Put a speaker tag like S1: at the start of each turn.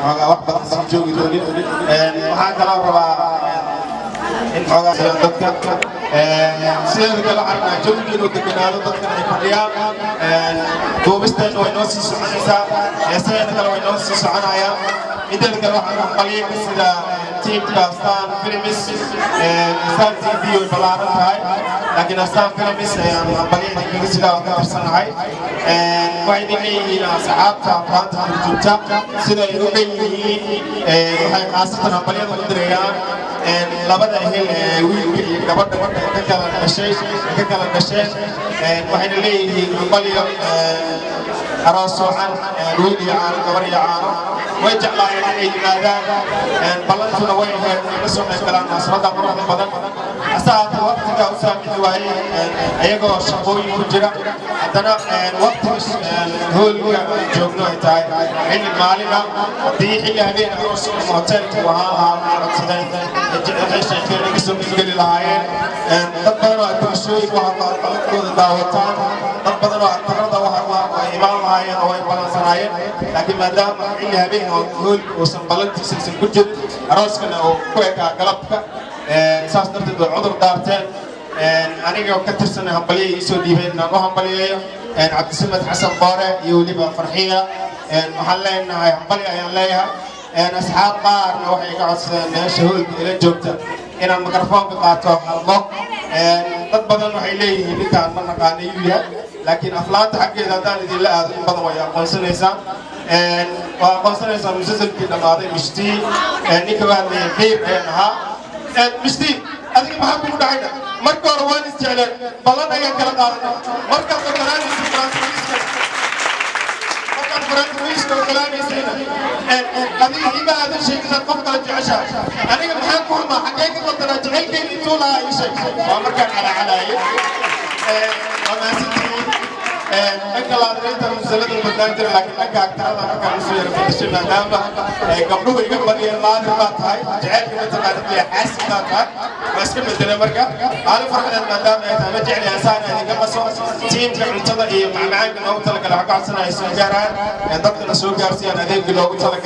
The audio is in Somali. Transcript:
S1: Xoogaa wax badan sii joogi doonin. Waxaan kaloo rabaa in xoogaa dadka sideeda kale waxaan rabnaa jawiga inuu deganaado, dadkan ay fadhiyaan. Duubisteenna way noo sii soconaysaa, heesaheena kale way noo sii soconayaan. Mideeda kale, waxaan hambalyo sida tiimka Astaan Films. Astaan TV way ballaaran tahay, laakiin Astaan Films ayaan hambalyo idinkaga sidaa ka tirsanahay. Waxay idin leeyihiin asxaabta afraanta turjubta sida ay u dhan yihiin. Waxay khaasatan hambalyada u dirayaan labada ehel ee wiilka iyo gabadha ka kala dhasheen. Waxayna leeyihiin hambalyo, aroos wacan, wiil iyo caano, gabar iyo caano. Way jeclaayeen inay yimaadaan, ballantuna way ahayd inay ka soo qayb galaan munaasabadda quruxda badan. Hase haatee, waqtiga u saamixi waayey ayagoo shaqooyin ku jira. Haddana waqtiga hoolka aan joogno ay tahay xilli maalin ah. Haddii xilli habeen aroos ama hoteelka uu ahaan lahaa, waxay codsadeen, waxay sheegteen inay kasoo qaybgeli lahaayeen. Dad badan oo adduushooyin u hadla codkooda daawataan, dad badan oo aktarada u hadla way imaan lahaayeen oo way ballansanaayeen, laakiin maadaama xilli habeen oo hoolka uusan ballantiisa aysan ku jirin, arooskana uu ku ekaa galabka, saas darteed way cudur daarteen. Aniga ka tirsan hambalyo iisoo dhiibeen inaan u hambaliyeeyo Cabdisamed Xasan Boore iyo weliba Farxiya. Waxaan leenahay hambalyo ayaan leeyahay. Asxaab qaarna waxay iga codsadeen meesha hoolka ila joogta inaan mikrofoonka qaato, hadlo. Dad badan waxay leeyihiin ninkaan ma naqaana yuu yahay, laakiin aflaanta xaggeeda haddaan idinla aado, in badan way aqoonsanaysaan. Waa aqoonsanaysaan musalsalkii dhammaaday Mishtii ninka u hadlayay Qiir ayaan ahaa. Mishtii, adiga maxaa kugu dhacayna? Marka hore waan isjecleen, ballan ayaan kala qaadanay. Markaad ogolaanaysa faransiiska, markaad faransiiska ogolaanaysayna, adiga ima aadan sheegin inaad qof kala jeceshahay. Aniga maxaan ku xumaa? Xaggee ka qaldanaa? Jacaylkayga intuu lahaa ii sheeg. Waa markaan calacalaayay. Waa mahadsantihiin. Dhanka laadreynta musalada badnaan jira, laakiin dhanka agtarada markaan usoo yara bedeshay, maadaama gabdhuhu iga badiyeen, laadir baa tahay, jacaylka mataqaanid iyo xaasid baa tahay, waa iska bedelay. Marka maalin farxadeed maadaama ay tahay, ma jecli heesaan idinka qaso. Tiimka cuntada iyo macmacaanka loogu talagalay waxaa ka codsanaya soo gaaraan, dadkana soo gaarsiiyaan adeegii loogu talagalay.